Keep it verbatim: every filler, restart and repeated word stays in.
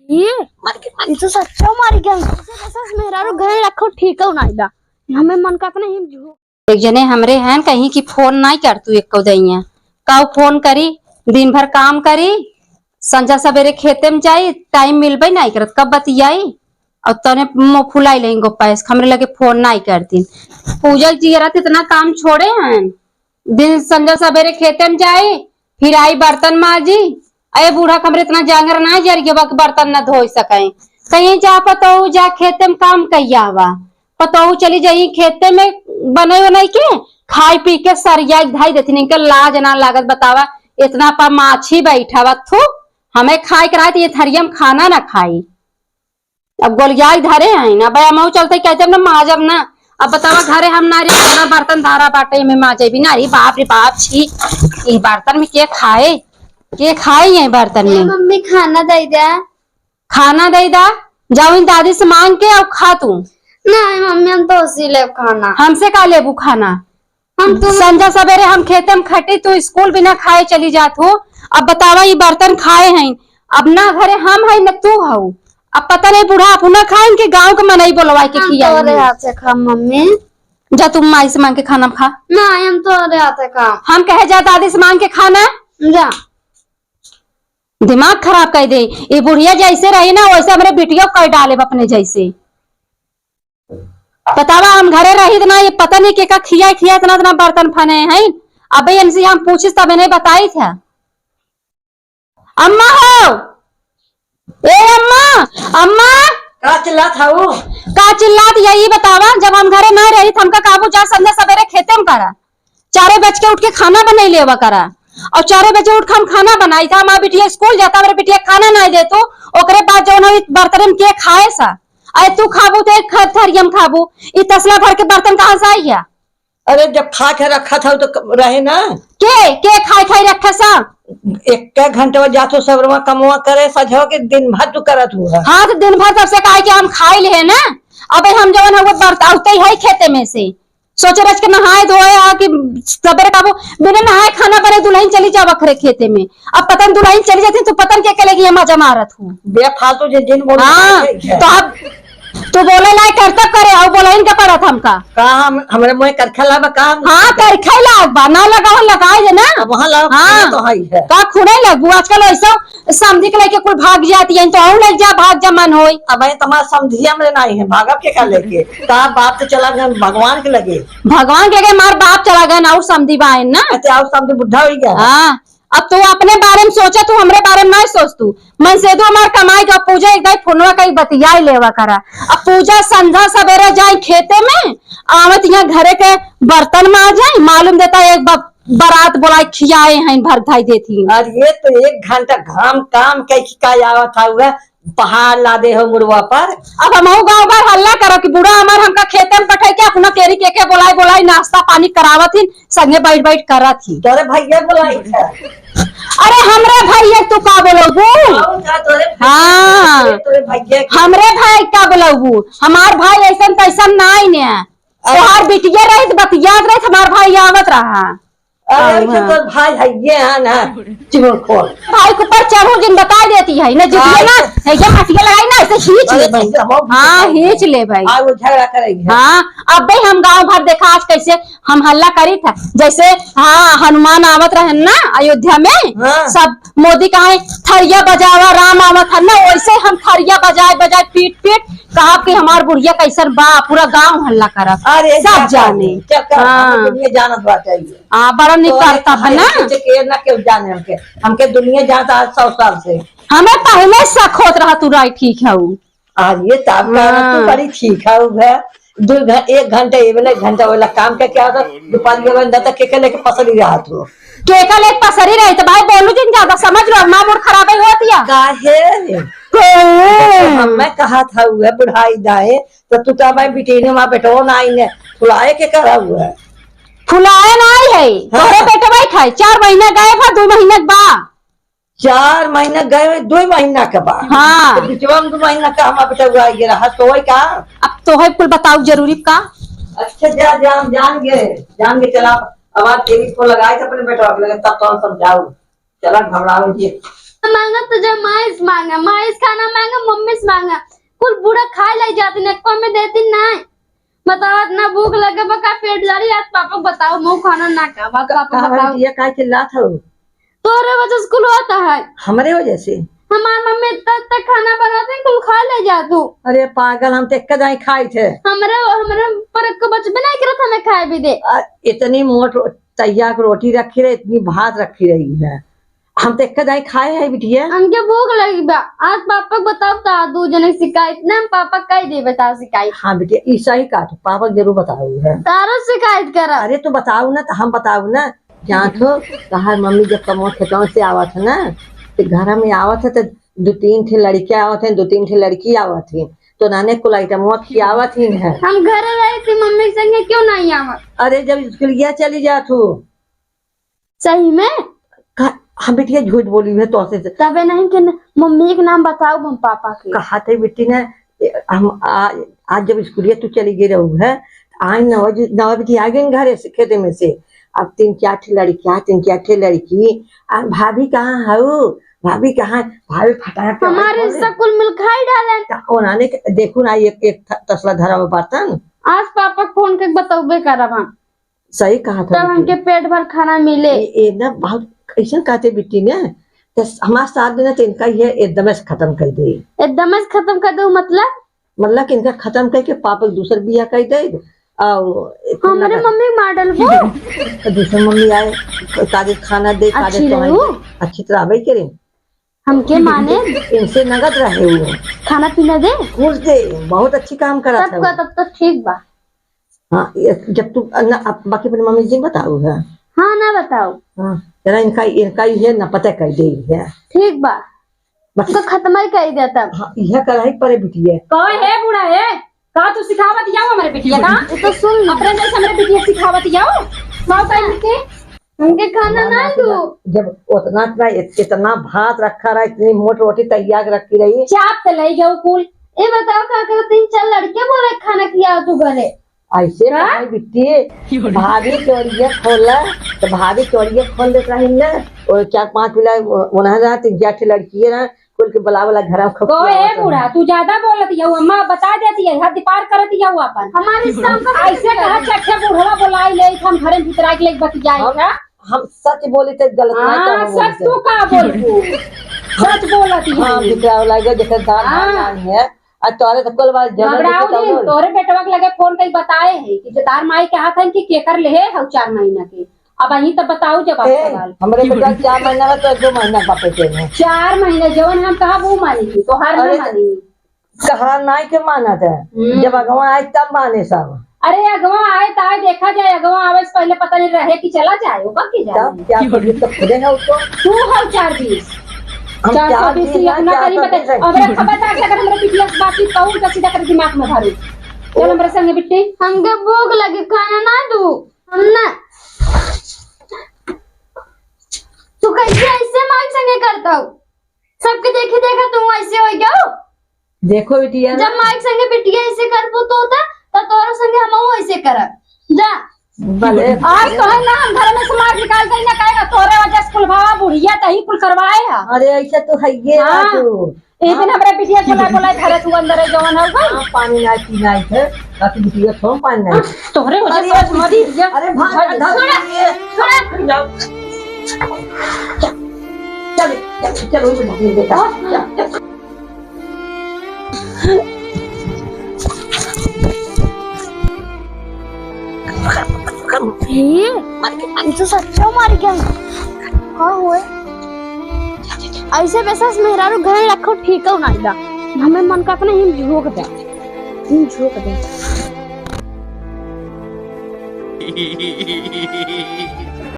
ये मर गया, मर ये तो सच्चा मर गया। इसे कैसे मेहरारू घर रखो ठीक हो ना इला। हमें मन का अपने ही झूठ। एक जने हमरे हैं कहीं कि फोन नाई कर तू एको दैया। काऊ फोन करी, दिन भर काम करी, संझा सबेरे खेते में जाई, टाइम मिलबे नाई करत, कब बतियाई? और तने मुँह फुलाई लेंगे पैस, हमरे लगे फोन नाई करती। पूजा जियरत इतना काम छोड़े हैं, दिन संझा सबेरे खेते में जाई, फिर आई बर्तन माजी। अरे बूढ़ा, हमरे इतना जांगर ना जरिए बा कि बर्तन ना धोई सके। कहीं जा पतोहू, जा खेते में काम कइया हवा। पतोहू चली जाई खेते में, बनई उनई के, खाई पी के सरिया धाई देथिन। इनके लाज ना लागत, बतावा, इतना पा माछी बैठा बा, थू। हमें खाए के रहे तो ये थरिया में खाना ना खाई। अब गोलियाई धरे हैं ना, अब हमहू चलते कहते ना माजब ना। अब बतावा, घरे हम ना रही, अपना बर्तन धारा बाटे में माजे भी ना रही। बाप रे बाप, छी, ये बर्तन में के खाए, के खाए ये बर्तन ए में? मम्मी, खाना दे दे। खाना दे दा, जाओ इन दादी से मांग के और खा तू। नहीं मम्मी, हम तो उसी ले खाना। हमसे का लेबू खाना? हम तो संझा सबेरे हम खेते में खटी, तू स्कूल बिना खाए चली जात हो। अब बतावा, ये बर्तन खाए हैं, अब ना घरे हम है न तू हऊ। अब पता नहीं बूढ़ा अपना खाए कि गाँव के मनई बोलवाए के हम खियाई तोरे में। हाथ से खा मम्मी। जा तू माई से मांग के खाना खा। नहीं, हम तोरे हाथ से खा। हम कहे जा दादी से मांग के खाना। जा। दिमाग खराब कर दे। ये बुढ़िया जैसे रही ना, वैसे हमरे बिटिया कर डाले अपने जैसे। बतावा, हम घरे रही त ना, ये पता नहीं केका खिया खिया इतना इतना बर्तन फने हैं। अबे इनसे हम पूछिस तब इन्हें बताई था। अम्मा हो, ए अम्मा, अम्मा। का चिल्लात हऊ? का चिल्लात, यही बतावा, जब हम घरे ना रही त हमका काबू जा संझा सबेरे खेते में करा, चारे बज के उठ के खाना बनाई लेवा करा। और चारे बजे उठ के हम खाना बनाई था, हमार बिटिया स्कूल जाता, हमरे बिटिया खाना ना दे तू, ओकरे बाद जौन हो बर्तन में के खाए सा। अरे तू खाबू तो एक थ-, थरिया में खाबू, ई तसला भर के बर्तन कहाँ से आई है? अरे जब खा के रखा था तो क-, रहे ना। के, के खाए खाए रखे सा? एक घंटे में जातो सबरमा कमवा करे, सजो के दिन भर तू करत हुआ। हाँ तो दिन भर तब से काहे कि हम खाई ले है ना। अबे हम जौन है वो बर्त-, आउते है खेते में से। सोचे रच के नहाए धोए आ कि सबेरे काबू बिना नहाए खाना बने दुल्हन चली जावा खरे खेते में। अब पतन दुल्हन चली जाती तो पतन के अकेले की मजा मारत हूँ। बेफालतू जे जिन बोल हाँ, रहे हैं। तो अब तू बोले लायक कर्तव्य करे, और बोले इनका पड़त हमका। का हम, हमरे मुँह कर खेला बा का हम? हाँ, कर खेला बा, ना लगाओ, लगाए जे ना। अब वहाँ लाओ, हाँ। तो है ही है। का खुने लगबू, आजकल ऐसा समधी के लेके कुल भाग जाती है, तो हम ले जा, भाग जा मन होई। अब ये तुम्हारा समधिया में नहीं है, भागब के का लेके? का बाप तो चला गया भगवान के लगे। भगवान के लगे मार बाप चला गया ना, और समधी बाइन ना। अच्छा, और समधी बुढ़ा हो गया। हाँ, अब तू अपने बारे में सोचा, तू हमरे बारे में नहीं सोच तू। मन से तू हमार कमाई का पूजा एक दाई फोनवा का ही बतियाई लेवा करा। अब पूजा संझा सवेरे जाए खेते में, आवत यहाँ घरे के बर्तन में आ जाए, मालूम देता एक ब-, बारात बोलाए खियाए हैं भर धाई देती। अरे ये तो एक घंटा घाम काम के का आवत हुआ, पहाड़ लादे हो मुड़वा पर। अब हमहू गाँव भर हल्ला करो कि बूढ़ा हमार हमका खेते में पठाई के अपना केरी के के बोलाई बोलाई नाश्ता पानी करावत ही, संगे बैठ बैठ करत ही। तोरे भैया बोलाई है। अरे हमरे भैया तू का बोलबू? और का तोरे भैया, हाँ। तोरे भैया के। हमरे भाई का बोलबू? हमार भाई ऐसन तैसन नाई ने। अरे। तोहार बिटिया रहित बतियात रहित हमार भाई आवत रहा। अरे, हाँ, ऐसे हाँ। तो भाई है, ये है ना, चुगलखोर। भाई के ऊपर चढ़ो जिन बता देती है, ना जुटिए ना, अच्छा। ऐसे हंसिए लगाई ना, ऐसे खींच अरे, ले भाई। ऐसे हम हाँ, खींच ले भाई। और वो झगड़ा करेगी। हाँ, अब भाई हम गांव भर देखा आज कैसे हम हल्ला करी था, जैसे हाँ, हनुमान आवत रहन ना अयोध्या में, हाँ। सब मोदी कहे थरिया बजावा, राम आवत है ना, वैसे हम थरिया बजाए बजाए पीट पीट कहा कि हमार बुढ़िया कैसन बा, पूरा गांव हल्ला करत, अरे, सब जा जाने। कर, चल कर, हाँ। हम दुनिया जानत बाटे। हाँ, बड़ा निक तो करता है ना। सोचे कि ये ना केहू जाने हमके। हमके दुनिया जानता आज सौ साल से। हमें पहले शक होत रहा तू राय ठीक है उ। आज ये ताप का हाँ। तू बड़ी ठीक है उ है। दो घ-, एक घंटे ये वाला, एक घंटा वाला काम का क्या होता? दुपहर के बंदा तक केके लेके पसरी रहा तू। केका लेके पसरी रही तो भाई बोलू जिन ज्यादा समझ लो, माँ मूड खराब ही होती है। काहे? तो हम, मैं कहा था हुआ बुढ़ाई दाए, तो तू तो भाई बिटेने माँ बेटो ना आई ने, फुलाए के करा हुआ है। फुलाए ना आई है, हाँ। तोरे बेटवा ही खाए, चार महीना गए भा, दो महीना के बा। चार महीना गए, दो महीना के बा। हाँ। तो बिचवा में दो महीना का हमारा बेटा हुआ ये रहा, सोए का? अब तो है कुल बताओ जरूरी का? अच्छा, जा, जान, जान गए, जान के चला। अब आज तेरी को लगाए थे अपने बेटवा के लगे, तब तो हम समझाऊ। चला घबराओ जी। मांगा तो जब माई से मांगा, माई से खाना मांगा, मम्मी से मांगा, कुल बूढ़ा खाए लग जाती, एको में देती नहीं। बताओ, इतना भूख लगे बा का, पेट जरी? आज पापा बताओ, मैं खाना ना खाब, आज पापा कहा बताओ। ये का चिल्लात हो? तोरे वजह से कुल होता है। हमरे वजह से? हमार मम्मी इतना, इतना खाना बनाते हैं, कुल खा ले जा तू। अरे पागल, हम तो एक दाई खाई थे। हमरे, हमरे पर एक बचबे नहीं करत, हमें खाए भी दे। आ, इतनी मोट रो-, तैयार रोटी रखी रही, इतनी भात रखी रही है, हम तो एक दाई खाए है बिटिया। हमके भूख लगी बा, आज पापा को बताओ ता, दू जने शिकायत ना, हम पापा कह दे बता शिकायत। हाँ बिटिया, ई सही कहा तू, पापा को जरूर बताओ है। तारो शिकायत करा। अरे तो बताओ ना, तो हम बताओ ना। जान तो, तहार मम्मी जब कमवा खेतवा से आवत है ना, तो घर में आवत है तो दो तीन ठे लड़के आवत हैं, दो तीन ठे लड़की आवत हैं, तो नाने कुल आइटमवा खियावत ही है। हम घर रही थी मम्मी के संगे, क्यों नहीं आवत? अरे जब स्कूलिया चली जात हो। सही में? का, हम बिटिया झूठ बोली है तो से। तबे नहीं कि न, मम्मी के नाम बताओ हम पापा के। कहा थे बिट्टी ने, ए, हम आ, आज जब स्कूलिया तू चली गई रहू है, आज नवा जी, नवा बिटिया आ गई घरे से, खेते में से। अब तीन चार ठे लड़कियां, तीन चार ठे लड़की, आ, भाभी कहाँ हऊ? भाभी कहाँ? भाभी फटाक से हमारे बोले। सब कुल मिल खाई डालन। त उन्होंने के-, देखू ना, एक, एक थ-, तसला धरा हुआ बर्तन। आज पापा के फोन के बतौबे करब हम। सही कहा था तब बिट्टी। हमके पेट भर खाना मिले। ए, ए ना, बहुत ऐसा कहते बिट्टी ने, तो हमारे साथ देना तो इनका ये एकदम से खत्म कर दे। एकदम से खत्म कर दो मतलब? मतलब कि इनका खत्म करके पापा के दूसर बियाह कर दे। और हमरे मम्मी के मार डालबो। तो दूसर मम्मी आए, कादे खाना दे, कादे अच्छी तो रहू। अच्छी तो रहबे करे। हमके माने इनसे नगद रहे वो। खाना पीना दे। कुल दे, बहुत अच्छी काम करत है वो। तब तो ठीक बा। हाँ, ये जब तू ना, अब बाकी अपने मम्मी जी बताऊ है। हाँ, ना बताऊ। हाँ, तेरा इनका, इनका ये ना पता कर दे है। ठीक बा। बस। तो खत्म ही कर दे तब। हाँ, यह कढ़ाई परे बिटिया। कहो हे बूढ़ा हे, का तू सिखावत जाओ हमरे बिटिया का? ये तो सुन। अपने जैसे हमरे बिटिया सिखावत जाओ। का उतार के? हमके खाना ना ना, ना दो। जब उतना, इतना, इत-, इतना भात रखा रहा, इतनी मोट रोटी तैयार रखी रही। चाप तो ले जाओ कुल। ए बताओ का करो, तीन चार लड़के बोले खाना खियाओ तू घरे। ऐसे का? कहे बिट्टी, भाभी चोरिया खोला, तो भाभी चोरिया खोल देत रही ना। वो चार पांच मिला, वो, वो ना रहती, जठ लड़की है ना, कुल के बुला बुला घर में खूब कहो, ए खियावत बूढ़ा, रहे। तू ज्यादा बोलत हऊ, अम्मा बता देती है, हद पार करत हऊ अपन। हमारे सामने ऐसे कहा, चट्टे बूढ़वा बुलाई ले, हम घरे भीतर आके लेके बतियाई हम, का? हम सच बोली तो गलत ना हाँ, कहबो सच बोलते। तू का बोलबू? सच बोलत ही हाँ, है। भीतर वाला के जैसे दाल हाँ। भात लानी है, आ तोरे तो कुल बात जगह घबराओ देखे तो दिन, बोल। तोरे बेटवा के लगे फोन कई बताए है कि जो तार माई के हाथ है कि केकर ले है हऊ चार महीना के। अब अहीं तब बताओ जब आप ए, सवाल। हमरे बेटा चार महीना का तो दो महीना का पेटे में। चार महीना जवन हम कहा वो मानी थी, तोहार ना अरे, मानी। कहा नाई के मानत है। हम्म। जब अगवा आए तब माने सब। अरे अगवा आए त आए, देखा जाए, अगवा आवे से पहले पता नहीं रहे कि चला जाए, ओकर के जाए। तब क्या करी, तो खुदे है उसको। तू हऊ चार बीस। हम चार सौ बीस चार बीस ही ना, अपना चार कहीं सौ बता। बीस है। अब रे खबरदार से अगर हमरे बिटिया से बातचीत कहूँ तो सीधा कर दिमाग में भरू। चल हमरे संगे बिट्टी। हमके भूख लगी, खाना ना दू। हम ना। तू कैसे ऐसे माई संगे करता हो? सबके देखे देखा तू ऐसे हो गया हो? देखो बिटिया ना। जब माई संगे बिटिया ऐसे करबू तो होता, तो तोरा संगे हमहू ऐसे करब। जा। भले। आज तो है ना, हम घर में से मार निकाल देंगे, कहेगा तोरे वजह से कुल भावा बुढ़िया तही कुल करवाए है। अरे ऐसे तो है ये हाँ। बात। एक दिन हाँ। हमरे बिटिया बोला, बोला, "घर तू अंदर है, जवन है, भाई।" हाँ, पानी ना पीना है, बाकी बिटिया थोड़ा पानी ना। तोहरे वजह अरे, से आज मरी बिटिया। अरे, भाग, भाग, भाग, छोड़ा, भाग। छोड़ा। जाओ। चल, चल, चल, वही बैठा, वही बैठा। चल, चल। ये, ये तो सच्चा मर गया। का हुए? ऐसे वैसे मेहरारू घर रखो ठीक हो ना दा। हमें मन का अपने हिम झोंक दे। हिम झोंक दे।